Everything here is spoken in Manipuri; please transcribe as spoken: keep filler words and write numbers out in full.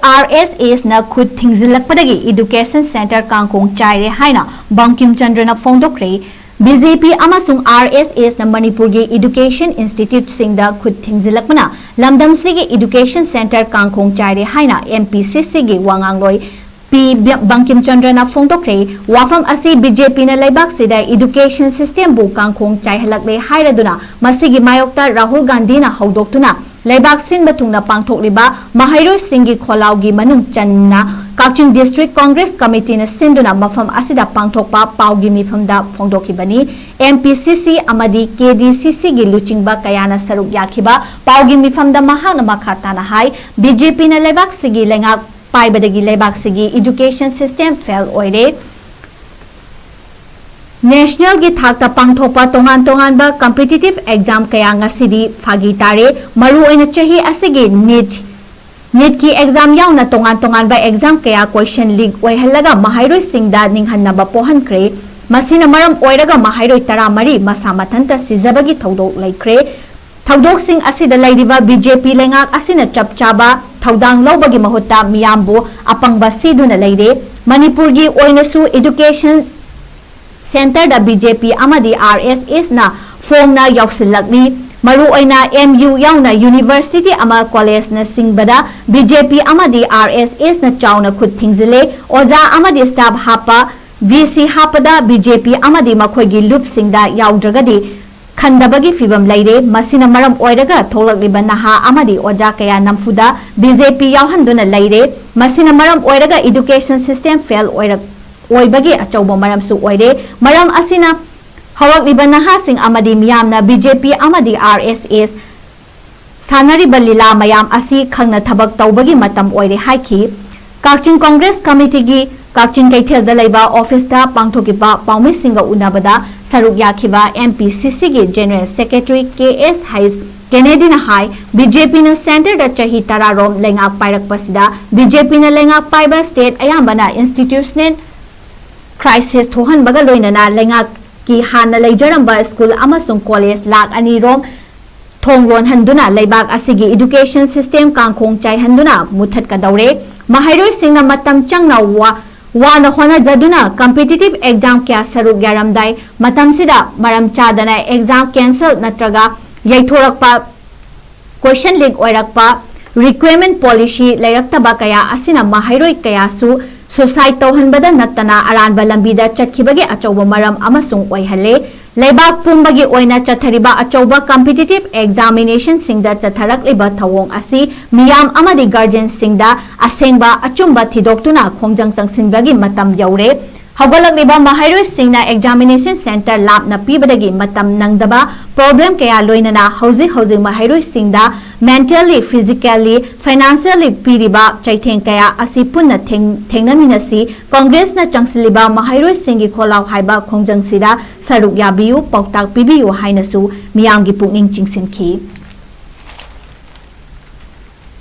ꯑꯥꯔ ꯑꯦꯁ ꯑꯦꯁꯅ ꯈꯨꯠ ꯊꯤꯡꯖꯤꯜꯂꯛꯄꯗꯒꯤ education centre ꯀꯥꯡꯈꯣꯡ ꯆꯥꯏꯔꯦ ꯍꯥꯏꯅ ꯕꯪꯀꯤꯝ ꯆꯟꯗ꯭ꯔꯅ ꯐꯣꯡꯗꯣꯛꯈ꯭ꯔꯦ꯫ ꯕꯤ ꯖꯦ ꯄꯤ ꯑꯃꯁꯨꯡ ꯑꯥꯔ ꯑꯦꯁ ꯑꯦꯁꯅ ꯃꯅꯤꯄꯨꯔꯒꯤ education instituteꯁꯤꯡꯗ ꯈꯨꯠ ꯊꯤꯡꯖꯤꯜꯂꯛꯄꯅ ꯂꯝꯗꯝꯁꯤꯒꯤ education centre ꯀꯥꯡꯈꯣꯡ ꯆꯥꯏꯔꯦ ꯍꯥꯏꯅ ꯑꯦꯝ ꯄꯤ ꯁꯤ ꯁꯤꯒꯤ ꯋꯥꯉꯥꯡꯂꯣꯏ ꯄꯤ ꯕꯪꯀꯤꯝ ꯆꯟꯗ꯭ꯔꯅ ꯐꯣꯡꯗꯣꯛꯈ꯭ꯔꯦ꯫ ꯋꯥꯐꯝ ꯑꯁꯤ ꯕꯤ ꯖꯦ ꯄꯤꯅ ꯂꯩꯕꯥꯛꯁꯤꯗ education systemꯕꯨ ꯀꯥꯡꯈꯣꯡ ꯆꯥꯏꯍꯜꯂꯛꯂꯦ ꯍꯥꯏꯔꯗꯨꯅ ꯃꯁꯤꯒꯤ ꯃꯥꯌꯣꯛꯇ ꯔꯥꯍꯨꯜ ꯒꯥꯟꯙꯤꯅ ꯍꯧꯗꯣꯛꯇꯨꯅ ꯂꯩꯕꯥꯛ ꯁꯤꯟꯕ ꯊꯨꯡꯅ ꯄꯥꯡꯊꯣꯛꯂꯤꯕ ꯃꯍꯩꯔꯣꯏꯁꯤꯡꯒꯤ ꯈꯣꯜꯂꯥꯎꯒꯤ ꯃꯅꯨꯡ ꯆꯟꯅ ꯀꯛꯆꯤꯡ District Congress Committeeꯅ ꯁꯤꯟꯗꯨꯅ ꯃꯐꯝ ꯑꯁꯤꯗ ꯄꯥꯡꯊꯣꯛꯄ ꯄꯥꯎꯒꯤ ꯃꯤꯐꯝꯗ ꯐꯣꯡꯗꯣꯛꯈꯤꯕꯅꯤ꯫ ꯑꯦꯝ ꯄꯤ ꯁꯤ ꯁꯤ ꯑꯃꯗꯤ ꯀꯦ ꯗꯤ ꯁꯤ ꯁꯤꯒꯤ ꯂꯨꯆꯤꯡꯕ ꯀꯌꯥꯅ ꯁꯔꯨꯛ ꯌꯥꯈꯤꯕ ꯄꯥꯎꯒꯤ ꯃꯤꯐꯝꯗ ꯃꯍꯥꯛꯅ ꯃꯈꯥ ꯇꯥꯅ ꯍꯥꯏ, ꯕꯤ ꯖꯦ ꯄꯤꯅ ꯂꯩꯕꯥꯛꯁꯤꯒꯤ ꯂꯩꯉꯥꯛ ꯄꯥꯏꯕꯗꯒꯤ ꯂꯩꯕꯥꯛꯁꯤꯒꯤ education system fail ꯑꯣꯏꯔꯦ꯫ Nationalꯒꯤ ꯊꯥꯛꯇ ꯄꯥꯡꯊꯣꯛꯄ ꯇꯣꯉꯥꯟ ꯇꯣꯉꯥꯟꯕ competitive exam ꯀꯌꯥ ꯉꯁꯤꯗꯤ ꯐꯥꯒꯤ ꯇꯥꯔꯦ꯫ ꯃꯔꯨꯑꯣꯏꯅ ꯆꯍꯤ ꯑꯁꯤꯒꯤ NEET, NEETꯀꯤ exam ꯌꯥꯎꯅ ꯇꯣꯉꯥꯟ ꯇꯣꯉꯥꯟꯕ exam ꯀꯌꯥ question leak ꯑꯣꯏꯍꯜꯂꯒ ꯃꯍꯩꯔꯣꯏꯁꯤꯡꯗ ꯅꯤꯡꯍꯟꯅꯕ ꯄꯣꯛꯍꯟꯈ꯭ꯔꯦ꯫ ꯃꯁꯤꯅ ꯃꯔꯝ ꯑꯣꯏꯔꯒ ꯃꯍꯩꯔꯣꯏ ꯇꯔꯥꯃꯔꯤ ꯃꯁꯥ ꯃꯊꯟꯇ ꯁꯤꯖꯕꯒꯤ ꯊꯧꯗꯣꯛ ꯂꯩꯈ꯭ꯔꯦ꯫ ꯊꯧꯗꯣꯛꯁꯤꯡ ꯑꯁꯤꯗ ꯂꯩꯔꯤꯕ ꯕꯤ ꯖꯦ ꯄꯤ ꯂꯩꯉꯥꯛ ꯑꯁꯤꯅ ꯆꯞ ꯆꯥꯕ ꯊꯧꯗꯥꯡ ꯂꯧꯕꯒꯤ ꯃꯍꯨꯠꯇ ꯃꯤꯌꯥꯝꯕꯨ ꯑꯄꯪꯕ ꯁꯤꯗꯨꯅ ꯂꯩꯔꯦ꯫ ꯃꯅꯤꯄꯨꯔꯒꯤ ꯑꯣꯏꯅꯁꯨ education centreꯗ ꯕꯤ ꯖꯦ ꯄꯤ ꯑꯃꯗꯤ ꯑꯥꯔ ꯑꯦꯁ ꯑꯦꯁꯅ ꯐꯣꯡꯅ ꯌꯥꯎꯁꯤꯜꯂꯛꯂꯤ꯫ ꯃꯔꯨꯑꯣꯏꯅ ꯑꯦꯝ ꯌꯨ ꯌꯥꯎꯅ university ꯑꯃ collegeꯅꯆꯤꯡꯕꯗ ꯕꯤ ꯖꯦ ꯄꯤ ꯑꯃꯗꯤ ꯑꯥꯔ ꯑꯦꯁ ꯑꯦꯁꯅ ꯆꯥꯎꯅ ꯈꯨꯠ ꯊꯤꯡꯖꯤꯜꯂꯦ꯫ ꯑꯣꯖꯥ ꯑꯃꯗꯤ staff ꯍꯥꯞꯄ, ꯚꯤ ꯁꯤ ꯍꯥꯞꯄꯗ ꯕꯤ ꯖꯦ ꯄꯤ ꯑꯃꯗꯤ ꯃꯈꯣꯏꯒꯤ ꯂꯨꯞꯁꯤꯡꯗ ꯌꯥꯎꯗ꯭ꯔꯒꯗꯤ ꯈꯟꯗꯕꯒꯤ ꯐꯤꯚꯝ ꯂꯩꯔꯦ꯫ ꯃꯁꯤꯅ ꯃꯔꯝ ꯑꯣꯏꯔꯒ ꯊꯣꯛꯂꯛꯂꯤꯕ ꯅꯍꯥ ꯑꯃꯗꯤ ꯑꯣꯖꯥ ꯀꯌꯥ ꯅꯝꯐꯨꯗ ꯕꯤ ꯖꯦ ꯄꯤ ꯌꯥꯎꯍꯟꯗꯨꯅ ꯂꯩꯔꯦ꯫ ꯃꯁꯤꯅ ꯃꯔꯝ ꯑꯣꯏꯔꯒ education system fail ꯑꯣꯏꯔꯛ-, ꯑꯣꯏꯕꯒꯤ ꯑꯆꯧꯕ ꯃꯔꯝꯁꯨ ꯑꯣꯏꯔꯦ꯫ ꯃꯔꯝ ꯑꯁꯤꯅ ꯍꯧꯔꯛꯂꯤꯕ ꯅꯍꯥꯁꯤꯡ ꯑꯃꯗꯤ ꯃꯤꯌꯥꯝꯅ ꯕꯤ ꯖꯦ ꯄꯤ ꯑꯃꯗꯤ ꯑꯥꯔ ꯑꯦꯁ ꯑꯦꯁ ꯁꯥꯟꯅꯔꯤꯕ ꯂꯤꯂꯥ ꯃꯌꯥꯝ ꯑꯁꯤ ꯈꯪꯅ ꯊꯕꯛ ꯇꯧꯕꯒꯤ ꯃꯇꯝ ꯑꯣꯏꯔꯦ ꯍꯥꯏꯈꯤ꯫ ꯀꯛꯆꯤꯡ Congress Committeeꯒꯤ ꯀꯛꯆꯤꯡ ꯀꯩꯊꯦꯜꯗ ꯂꯩꯕ officeꯇ ꯄꯥꯡꯊꯣꯛꯈꯤꯕ ꯄꯥꯎꯃꯤꯁꯤꯡꯒ ꯎꯅꯕꯗ ꯁꯔꯨꯛ ꯌꯥꯈꯤꯕ ꯑꯦꯝ ꯄꯤ ꯁꯤ ꯁꯤꯒꯤ General Secretary ꯀꯦ ꯑꯦꯁ ꯍꯩꯁ ꯀꯦꯅꯦꯗꯤꯅ ꯍꯥꯏ, ꯕꯤ ꯖꯦ ꯄꯤꯅ centreꯗ ꯆꯍꯤ ꯇꯔꯥꯔꯣꯝ ꯂꯩꯉꯥꯛ ꯄꯥꯏꯔꯛꯄꯁꯤꯗ ꯕꯤ ꯖꯦ ꯄꯤꯅ ꯂꯩꯉꯥꯛ ꯄꯥꯏꯕ state ꯑꯌꯥꯝꯕꯅ institutional crisis ꯊꯣꯛꯍꯟꯕꯒ ꯂꯣꯏꯅꯅ ꯂꯩꯉꯥꯛꯀꯤ ꯍꯥꯟꯅ ꯂꯩꯖꯔꯝꯕ school ꯑꯃꯁꯨꯡ college ꯂꯥꯈ ꯑꯅꯤꯔꯣꯝ ꯊꯣꯡ ꯂꯣꯟꯍꯟꯗꯨꯅ ꯂꯩꯕꯥꯛ ꯑꯁꯤꯒꯤ education system ꯀꯥꯡꯈꯣꯡ ꯆꯥꯏꯍꯟꯗꯨꯅ ꯃꯨꯊꯠꯀꯗꯧꯔꯦ꯫ ꯃꯍꯩꯔꯣꯏꯁꯤꯡꯅ ꯃꯇꯝ ꯆꯪꯅ ꯋꯥ-, ꯋꯥꯅ ꯍꯣꯠꯅꯖꯗꯨꯅ competitive exam ꯀꯌꯥ ꯁꯔꯨꯛ ꯌꯥꯔꯝꯗꯥꯏ ꯃꯇꯝꯁꯤꯗ ꯃꯔꯝ ꯆꯥꯗꯅ exam cancel ꯅꯠꯇ꯭ꯔꯒ ꯌꯩꯊꯣꯔꯛꯄ, question leak ꯑꯣꯏꯔꯛꯄ, requirement policy ꯂꯩꯔꯛꯇꯕ ꯀꯌꯥ ꯑꯁꯤꯅ ꯃꯍꯩꯔꯣꯏ ꯀꯌꯥꯁꯨ suicide ꯇꯧꯍꯟꯕꯗ ꯅꯠꯇꯅ ꯑꯔꯥꯟꯕ ꯂꯝꯕꯤꯗ ꯆꯠꯈꯤꯕꯒꯤ ꯑꯆꯧꯕ ꯃꯔꯝ ꯑꯃꯁꯨ ꯑꯣꯏꯍꯜꯂꯦ꯫ ꯂꯩꯕꯥꯛ ꯄꯨꯝꯕꯒꯤ ꯑꯣꯏꯅ ꯆꯠꯊꯔꯤꯕ ꯑꯆꯧꯕ competitive examinationꯁꯤꯡꯗ ꯆꯠꯊꯔꯛꯂꯤꯕ ꯊꯧꯑꯣꯡ ꯑꯁꯤ ꯃꯤꯌꯥꯝ ꯑꯃꯗꯤ guardianꯁꯤꯡꯗ ꯑꯁꯦꯡꯕ ꯑꯆꯨꯝꯕ ꯊꯤꯗꯣꯛꯇꯨꯅ ꯈꯣꯡꯖꯪ ꯆꯪꯁꯤꯟꯕꯒꯤ ꯃꯇꯝ ꯌꯧꯔꯦ꯫ ꯍꯧꯒꯠꯂꯛꯂꯤꯕ ꯃꯍꯩꯔꯣꯏꯁꯤꯡꯅ examination centre ꯂꯥꯞꯅ ꯄꯤꯕꯗꯒꯤ ꯃꯇꯝ ꯅꯪꯗꯕ, problem ꯀꯌꯥ ꯂꯣꯏꯅꯅ ꯍꯧꯖꯤꯛ ꯍꯧꯖꯤꯛ ꯃꯍꯩꯔꯣꯏꯁꯤꯡꯗ mentally, physically, financially ꯄꯤꯔꯤꯕ ꯆꯩꯊꯦꯡ ꯀꯌꯥ ꯑꯁꯤ ꯄꯨꯟꯅ ꯊꯦꯡ-, ꯊꯦꯡꯅꯃꯤꯟꯅꯁꯤ꯫ Congressꯅ ꯆꯪꯁꯤꯜꯂꯤꯕ ꯃꯍꯩꯔꯣꯏꯁꯤꯡꯒꯤ ꯈꯣꯜꯂꯥꯎ ꯍꯥꯏꯕ ꯈꯣꯡꯖꯪꯁꯤꯗ ꯁꯔꯨꯛ ꯌꯥꯕꯤꯌꯨ, ꯄꯥꯎꯇꯥꯛ ꯄꯤꯕꯤꯌꯨ ꯍꯥꯏꯅꯁꯨ ꯃꯤꯌꯥꯝꯒꯤ ꯄꯨꯛꯅꯤꯡ ꯆꯤꯡꯁꯤꯟꯈꯤ꯫